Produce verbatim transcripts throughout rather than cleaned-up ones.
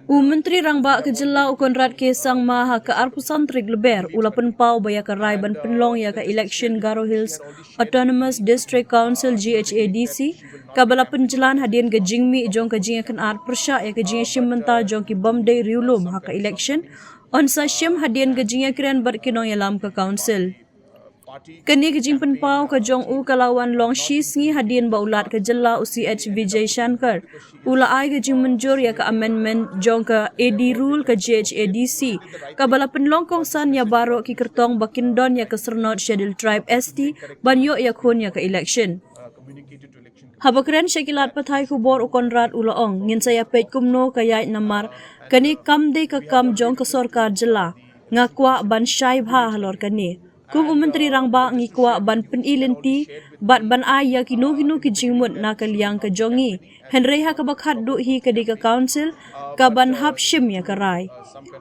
U Myntri Rangbah ka Jylla u Conrad K Sangma ha ka arphew san tarik Lber u la pynpaw ba ïa ka rai ban pynlong ïa ka election Garo Hills Autonomous District Council, G H A D C, kaba la pynjlan hadien ka jingmih jong ka jingïakynad pyrshah ïa ka jingïashim bynta jong ki bym dei riewlum ha ka election, yn sa shim hadien ka jingïakren bad ki nongïalam ka council. Kane ka jingpynpaw ka jong u ka la wan long shi sngi hadien ba u Lat ka Jylla u C H Vijay Shankar u la ai ka jingmynjur ïa ka amendment jong ka A D rule ka G H A D C, kaba la pynlong kongsan ïa baroh ki kyrtong ba kin don ïa ka syrnod Scheduled Tribe, S T, ban ïoh ïakhun ïa ka election. Haba kren sha ki lad pathai khubor u Conrad u la ong, ngin sa ïapeit kumno ka ïaid namar kane kam dei ka kam jong ka sorkar jylla. Nga kwah ban shai bha halor kane. Kum u Myntri Rangbah ngi kwah ban pyni lynti bad ban ai ïa kino kino ki jingmut na ka liang ka jong ngi. Hynrei ha kaba khatduh hi ka dei ka council kaban hap shim ïa ka rai.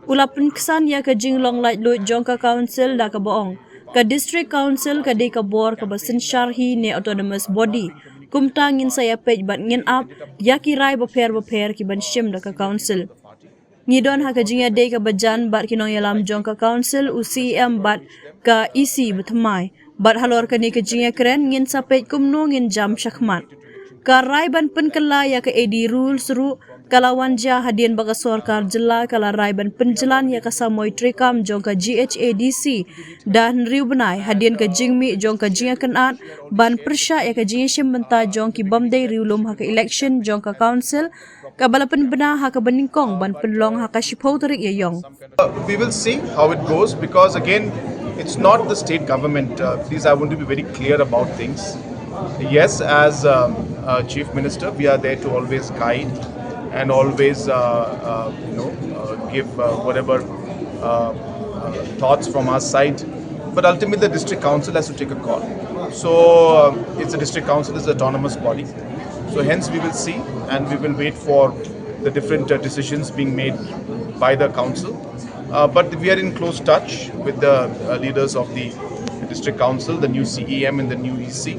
U la pynksan ïa ka jinglong laitluid jong ka council da kaba ong, ka district council ka dei ka bor kaba synshar hi ne autonomous body. Kumta ngin sa ïapeit bad ngin ap ïa ki rai bapher bapher kiban shim da ka council. Ngi don ha ka jingïadei kaba jan bad ki nongïalam jong ka council, u C E M bad ka E C bathymmai. Bad halor kane ka jingïakren ngin sa peit kumno ngin jam shakhmat. Ka rai ban pynkylla ïa ka A D rules ruh ka la wan jia hadien ba ka sorkar jylla ka la rai ban pynjlan ïa ka samoi treikam jong ka G H A D C da hynriew bnai hadien ka jingmih jong ka jingïakynad ban pyrshah ïa ka jingïashim bynta jong ki bym dei riewlum ha ka election jong ka council kaba la pynbna ha kaba nyngkong ban pynlong ha ka shiphew tarik Ïaïong. Uh, we will see how it goes, because again, it's not the state government. Uh, please, I want to be very clear about things. Yes, as um, uh, Chief Minister, we are there to always guide and always, uh, uh, you know, uh, give uh, whatever uh, uh, thoughts from our side. But ultimately, the district council has to take a call. So um, it's a district council, it's an autonomous body. So hence, we will see, and we will wait for the different uh, decisions being made by the council. Uh, but we are in close touch with the uh, leaders of the district council, the new C E M and the new E C.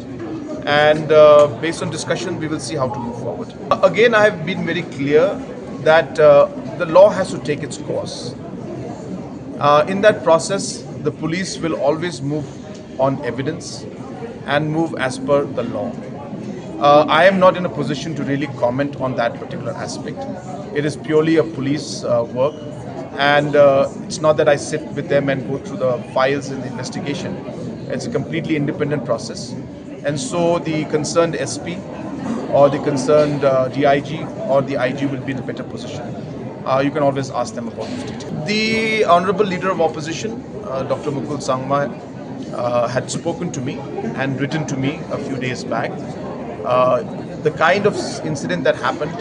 And uh, based on discussion, we will see how to move forward. Again, I have been very clear that uh, the law has to take its course. Uh, in that process, the police will always move on evidence and move as per the law. Uh, I am not in a position to really comment on that particular aspect. It is purely a police uh, work, and uh, it's not that I sit with them and go through the files in the investigation. It's a completely independent process, and so the concerned S P or the concerned uh, D I G or the I G will be in a better position. Uh, you can always ask them about this detail. The Honorable Leader of Opposition, uh, Doctor Mukul Sangma, uh, had spoken to me and written to me a few days back. Uh, the kind of s- incident that happened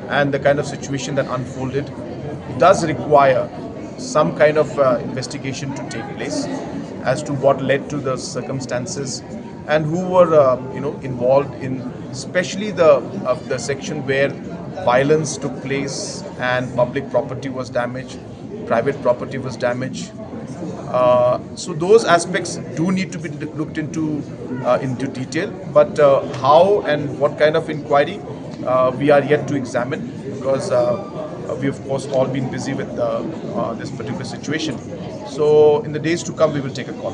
and the kind of situation that unfolded does require some kind of uh, investigation to take place as to what led to the circumstances and who were, uh, you know, involved in, especially the uh, the section where violence took place and public property was damaged, private property was damaged. Uh, so those aspects do need to be looked into uh, into detail. But uh, how and what kind of inquiry, uh, we are yet to examine, because uh, we, of course, all been busy with uh, uh, this particular situation. So in the days to come, we will take a call.